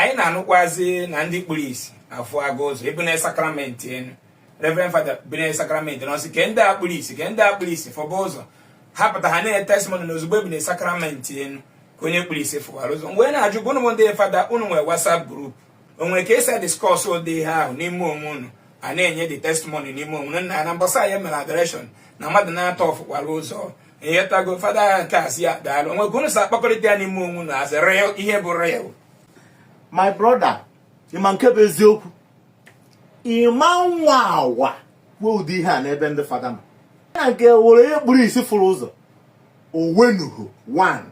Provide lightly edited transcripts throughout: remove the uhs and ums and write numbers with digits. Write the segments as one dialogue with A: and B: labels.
A: Anyị na-anụkwazi na ndị kpuru isi afụ aga ụzọ ebune sakramenti enu. Reverend Father bunye sakramenti na ọsị ke ndị a kpuru isi, ke ndị a kpuru isi fọba ụzọ. Ha pụta, ha na-enye testimony na ozugbo ebune sakramenti enu ka onye kpuru isi fụwara ụzọ. Mgbe na-ajụ gị, unu bụ ndị fada, unu nwere WhatsApp group, o nwere ka esi discuss ụdị ihe ahụ n'ime onwe unu, a na-enye the testimony n'ime onwe unu na mbọsa anyị mere adoration na mmadụ na-atọ ọfụkwara ụzọ ịghọtago? Fada nke a sị ya daalụ. Onwe ka unu si akpakọrịta ya n'ime onwe unu as real, ihe bụ real?
B: My brother, ịma nke bụ eziokwu, ịma nwa awa kwuo ụdị ihe a n'ebe ndị fada nọ na nke were onye kpuru isi fụrụ ụzọ owenuhu one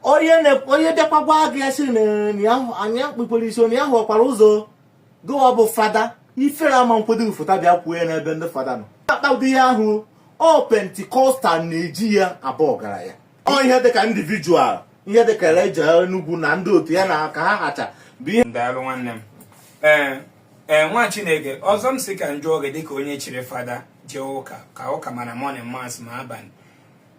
B: onye onye bịakwa gwa gị ya sị na ya anya kpukpere isi onye ahụ ọkwara ụzọ gụwa bụ fada ifere ama nkwedo fụta bịa kwuo ya n'ebe ndị fada nọ akpa ụdị ihe ahụ. Ọ Pentecostal na-eji ya abụ ọgaranya. Ọ ihe dịka individual, ihe dịka Elijah Enugwu na ndị otu ya na ka ha hacha bụ ihe.
A: Daalụ, nwanne m. Ee, nwa Chineke ọzọ, m sị ka m jụọ gị dịka onye chiri fada, jee ụka ka ụka mana morning mass ma abalị.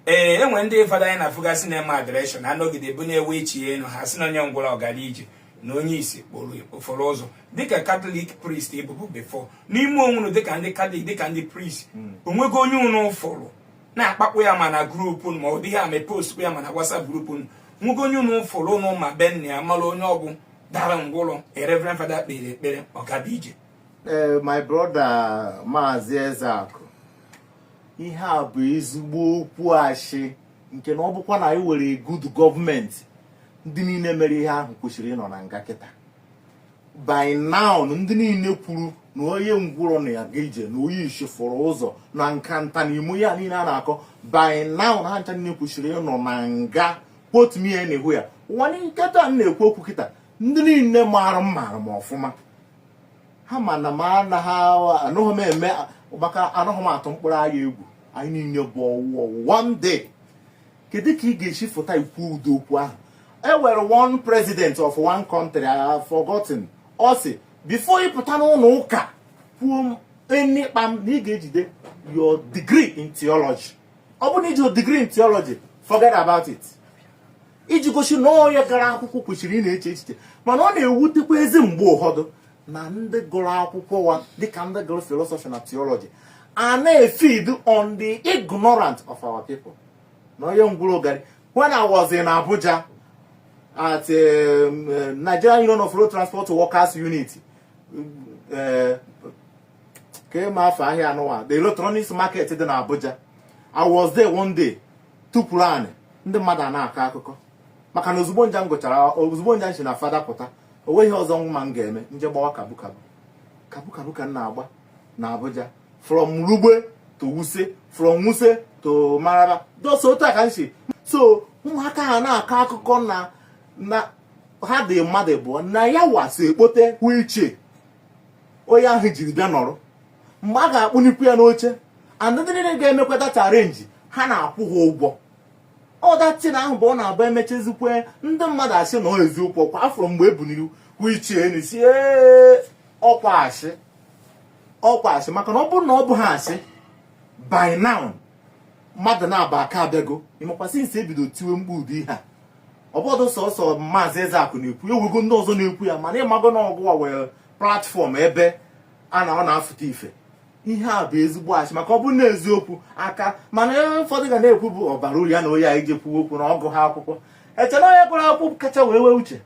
A: Ee, enwe ndị fada anyị na-afụgasị na-eme adoration, anọgide bunye ewe ichie elu, ha sị na onye ngwụrọ ọgara ije na onye isi kpụrụ ụfọdụ ụzọ. Dịka Catholic priest ịbụbụ before, n'ime onwe unu dịka ndị Catholic, dịka ndị priest, onwego onye unu fụrụ na-akpakpụ ya ma na group unu, ma ọ dịghị ama post ya ma na WhatsApp group unu, nwego onye unu fụrụ unu ma be nna ya mara onye ọgwụ dara ngwụrọ, a reverend father kpere ekpere ọgaba ije?
B: Ee, my brother, Maazị Ezeakụ, ihe a bụ ezigbo okwu ashị nke na ọ bụkwa na anyị were good gọọmenti, ndị niile mere ihe ahụ kwesịrị ịnọ na nga kịta by now. Ndị niile kwuru na onye ngwụrọ na-aga ije na onye isi fụrụ ụzọ na nka nta na imo ya niile a na-akọ, by now na ha ncha niile kwesịrị ịnọ na nga. Quote me anywhere. Ụwa nketa m na-ekwu okwu kịta, ndị niile maara m maara m ọfụma. Ha ma na m anaghị anụghị m eme maka anụghị m atụ mkpụrụ agha egwu. Anyị niile bụ ọwụwa one day. Kedu ka ị ga-esi fụta ikwu ụdị okwu ahụ? E nwere one president of one country I have forgotten, ọ sị before ị pụta n'ụlọ ụka kwuo enikpam na ị ga-ejide your degree in theology. Ọ bụrụ na iji degree in theology, forget about it. Iji gosi na onye gara akwụkwọ kwesịrị ị na-eche echiche. Mana ọ na-ewutekwa ezi mgbe ụfọdụ na ndị gụrụ akwụkwọ wa dịka ndị gụrụ philosophy na theology a na-efeed on the ignorant of our people na onye ngwụrụ gari. When I was in Abuja at Nigerian Union of Road Transport Workers Unit, ka ma afọ ahịa anụwa, the electronics market dị na Abuja, I was there one day tupuru anị, ndị mmadụ a na-akọ akụkọ maka na ozugbo nja m gụchara, ozugbo nja m si na fada pụta, o nweghị ọzọ ma m ga-eme nje gbawa kabu kabu kabu kabu ka m na-agba na Abuja, from Lugbe to Wuse, from Wuse to Maraba, just otu a ka m si. So ụmụaka ha na-akọ akụkọ na ha dị mmadụ abụọ na ya wasi ekpote wheelchair onye ahụ jiri bịa nọrọ mgbe a ga-akpụnikwu ya n'oche, and ndị niile ga-emekwa data arrange ha na-akwụ ha ụgwọ. Ọdachi na ahụ bụ ọ na-abụ emechazikwe ndị mmadụ asị na ọ eziokwu ọkwa afọrọ mgbe e buniri wheelchair enu si ee, ọkwa asị, ọkwa asị, maka na ọ bụrụ na ọ bụ ha asị, by now mmadụ na-aba aka abịago. Ịmakwa since ebido tiwe mkpu ụdị ihe a, ọbọdụ sọsọ Maazị Ezeakụ na-ekwu, ewego ndị ọzọ na-ekwu ya, mana ịmago na ọgụwa were platform ebe a na ọ na-afụta ife. Ihe a bụ ezigbo asị, maka ọ bụrụ na eziokwu aka mana ihe ụfọdụ ga na-ekwu bụ ọbara uru ya na onye anyị jekwuo okwu na ọgụ ha akwụkwọ eche na onye gụrụ akwụkwọ kacha wee wee uche.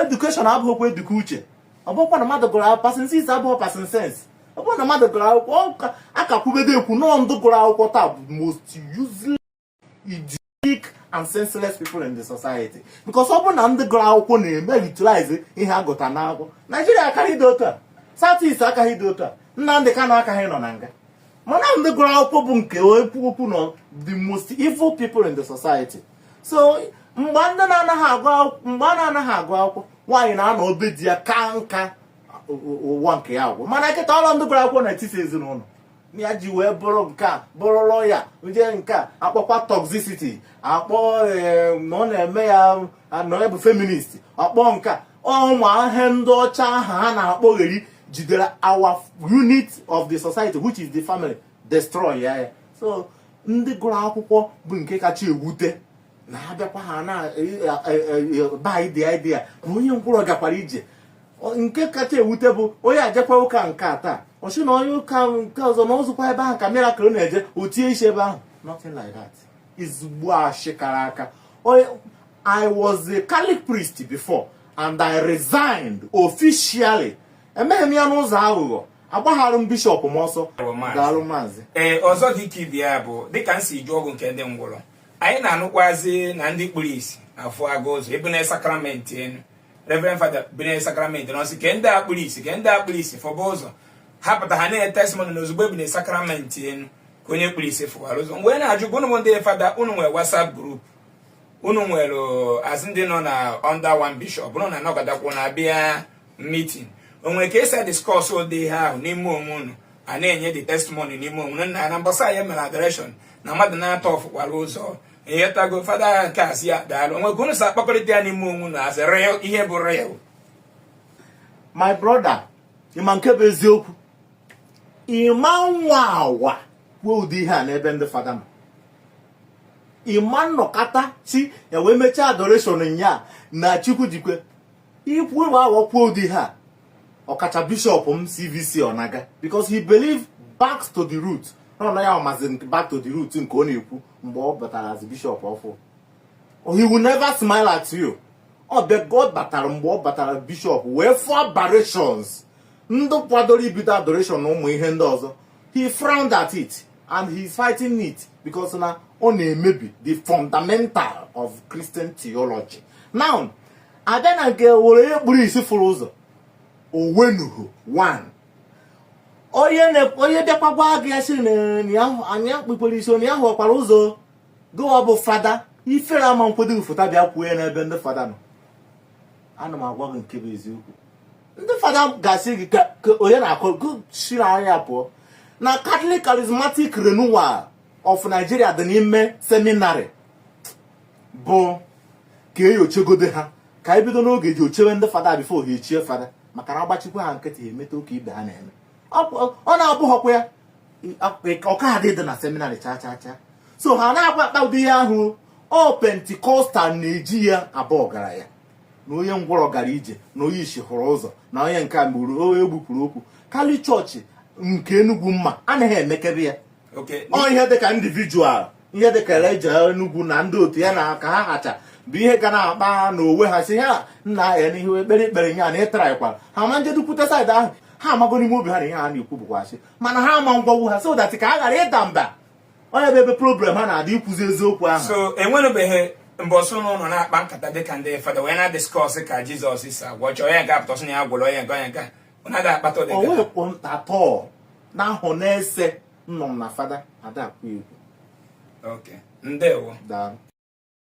B: Education abụghịkwa eduka uche. Ọ bụrụkwa na mmadụ gụrụ akwụkwọ, passing six abụghị passing sense. Ọ bụrụ na mmadụ gụrụ akwụkwọ, aka kwubedo ekwu nọọ ndụ gụrụ akwụkwọ taa bụ most useless, idiotic and senseless people in the society, because ọ bụrụ na ndị gụrụ akwụkwọ na-eme utilize ihe a gụta n'akwụkwọ, Naijiria akaghị dị otu a, South East akaghị dị otu a, Nnamdị Kanu akaghị nọ na nga. Mana ndị gụrụ akwụkwọ bụ nke ekwu okwu nọ the most evil people in the society. So mgbe ndị na-anaghị agụ akwụkwọ, mgbe a na-anaghị agụ akwụkwọ, nwaanyị na-anọ obe di ya ka nka ụwa nke ya agwụ. Mana kịta ọrụ ndị gụrụ akwụkwọ n'etiti ezinụlọ ya ji wee bụrụ nke a bụrụ lọya nje nke a akpọkwa toxicity, akpọ na ọ na-eme ya na ọ bụ feminist, akpọ nke a ụmụ ahịa ndị ọcha ahụ ha na-akpọgheri jidere our unit of the society, which is the family, destroy ya. So ndị gụrụ akwụkwọ bụ nke kacha ewute. Na-abịakwa ha na buy the idea na onye ngwụrọ gakwara ije. Nke kacha ewute bụ onye ajekwa ụka nke a taa, ọ sị na onye ụka nke ọzọ na ọzụkwa ebe ahụ ka miracle na-eje, o tie isi ebe ahụ. Nothing like that. Ezigbo ashị kara aka. I was a Catholic priest before and I resigned officially. Emeghị m ya n'ụzọ aghụghọ, agbagharụ m bishọp m ọsọ. Daalụ, maazị.
A: Ee, ọzọ dị ike ibe ya bụ, dịka m si jụọ ọgụ nke ndị ngwụrọ, anyị na-anụkwazi na ndị kpuru isi afụ aga ụzọ ebune sakramenti enu. Reverend Father bunye sakramenti na ọsị ke ndị a kpuru isi, ke ndị a kpuru isi fọba ụzọ. Ha pụta, ha na-enye testimony na ozugbo ebunye sakramenti enu ka onye kpuru isi fụwara ụzọ. Mgbe na-ajụ gị, unu bụ ndị fada, unu nwere WhatsApp group, unu nwere azị ndị nọ na under one bishop, unu na-anọgọdakwu na-abịa meeting, o nwere ka esi discuss ụdị ihe ahụ n'ime onwe unu, a na-enye the testimony n'ime onwe unu na mbọsị anyị mere adoration na mmadụ na-atọ ọfụkwara ụzọ ịghọtago? Fada nke a sị ya daalụ. Onwe ka unu si akpakọrịta ya n'ime onwe unu as real, ihe bụ real?
B: My brother, ịma nke bụ eziokwu, ịma nwa awa kwuo ụdị ihe a n'ebe ndị fada nọ. Ịma nnọkọta si ya wee mechaa adoration nya na Chukwu jikwe ikwu awọ kwuo ụdị ihe a, ọkacha bishọp m CVC Onaga, because he believe back to the root. Nọ ya ọmazi back to the root nke ọ na-ekwu mgbe ọ batara as bishọp ọfụ. He will never smile at you. Ọ bịa, God batara mgbe ọ batara bishọp wee fụọ aberrations ndị kwadoro ibido adoration na ụmụ ihe ndị ọzọ. He frowned at it and he is fighting it because na ọ na-emebi the fundamental of Christian theology. Now, abịa na nke were onye kpuru isi fụrụ ụzọ, owenuhu one onye onye bịakwa gwa gị ya sị na ya anyị kpukpere isi, onye ahụ ọkwara ụzọ gụwa bụ fada, ifere ama nkwedo fụta bịa kwuo ya n'ebe ndị fada nọ. Ana m agwa gị nke bụ eziokwu, ndị fada ga-asị gị ka onye na-akọ si n'anya pụọ na Catholic Charismatic Renewal of Nigeria dị n'ime seminary bụ ka enyochegode ha, ka anyị bido n'oge ji ochewe ndị fada before ha echie fada, maka na agbachikwa ha nkịtị, ha emeta ụka ibe ha na-eme. Ọ na-abụghọkwa ya ọka adị dị na seminary cha cha cha. So ha na-agba akpa ụdị ihe ahụ. Ọ Pentecostal na-eji ya abụ ọgaranya na onye ngwọrọ gara ije, na onye isi hụrụ ụzọ, na onye nke a gburu onye gbukwuru okwu. Kali chọọchị nke Enugwu mma anaghị emekebe ya. Ọ ihe dịka individual, ihe dịka Elijah Enugwu na ndị otu ya na ka ha hacha bụ ihe ga na-akpa n'onwe ha, si ha nna ya n'ihu ekpere ikpere nye na ịtara ịkwara ha ma njedukwute side ahụ. Ha amago n'ime obi ha na ihe ha na-ekwu bụkwa asị, mana ha ama ngwagwu ha so that ka ha ghara ịda mba. Onye bụ ebe problem ha na-adị ikwuzi eziokwu ahụ.
A: So enwenubeghị mbọsị ụnụ nọ na-akpa nkata dịka ndị fada wee na-discuss ka Jizọs si agwọ, chọọ onye nke apụta sị na ya gwọrọ onye nke, onye nke ọ na-ada akpata ụdị
B: o
A: nkata?
B: Wepụ ntatọ n'ahụ na-ese nnọ m na fada ada akwụ egwu.
A: Okay, ndewo.
B: Daalụ.